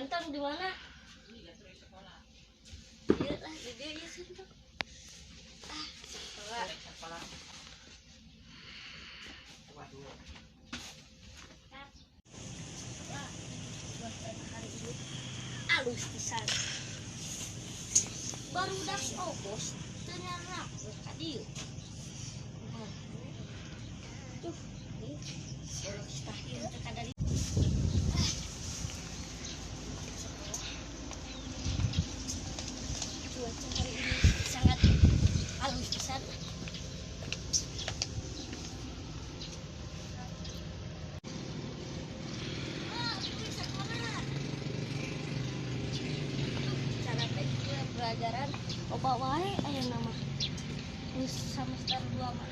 Ganteng di mana? Iya, terus sekolah. Iya lah, di dia ya ganteng. Ah, sekolah. Balik sekolah. Waduh. Wah, hari ini alus pisan. Barudak si Obos teu nyarak ka dieu. Tuh, ini bolos tahir teh kada di. Ah. Cuaca hari ini sangat halus pisan. Ah, bisa sekolah. Cara pelajaran loba wae aya nama. Geus semester 2 mah.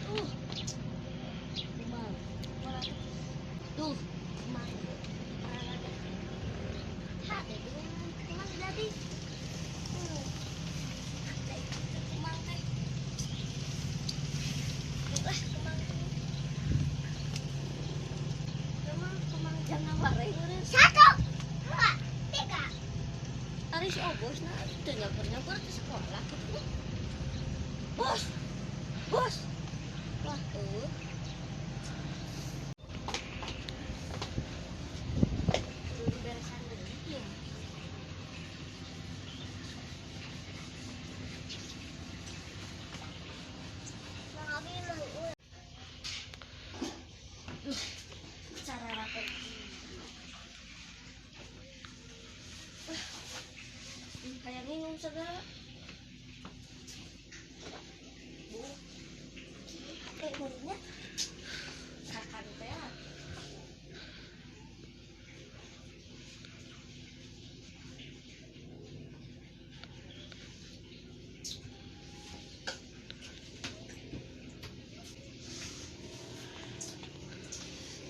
Kumaha? Tuh, kumaha? Hade kumaha jadi? Kumaha teh? Lah, kumaha? Kumaha kumaha jangan wae meureun. 1, 2, 3. Ari si Obos na teu nyamper-nyamper ke sekolah gitu. Bos. Bos. Wah, eueuh. Kudu beresan deui ya. Mang Abi mah. Duh, cara rapat. Wah, kayak minum segala. Bu, kayak murinya. Kakan teh.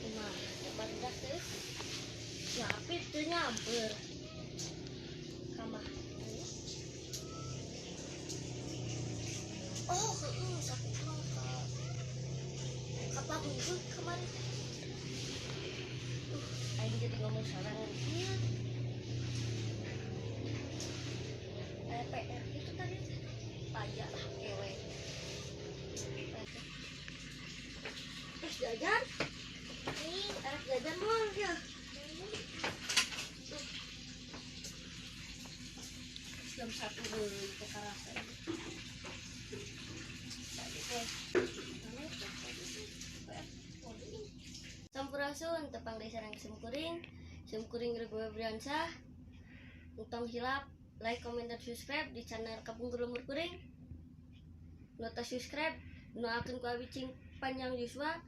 Kumaha, barudak teh. Ya, api teu nyamper. Kamah. Oh, heeh, sakumaha ka. Ka pabungkut kemarin teh. Aing jadi ngomong sorangan kieu. Aya PR gitu tadi teh. Paya lah kewe. Terus jajan? Nih, arek jajan moal ya. Jam 1 deui teh karasa. Tadi teh Sampurasun tepang deui sareng simkuring. Simkuring Regu Febriansyah. Entong hilap like, comment, dan subscribe di channel Kapungkur Lembur Kuring. Nu atos subscribe, doakeun ku abi cing panjang yuswa,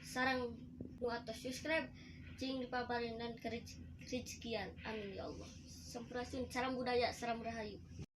sareng nu atos subscribe cing dipaparin dan kerezekian. Amin ya Allah. Sampurasun, salam budaya, salam rahayu.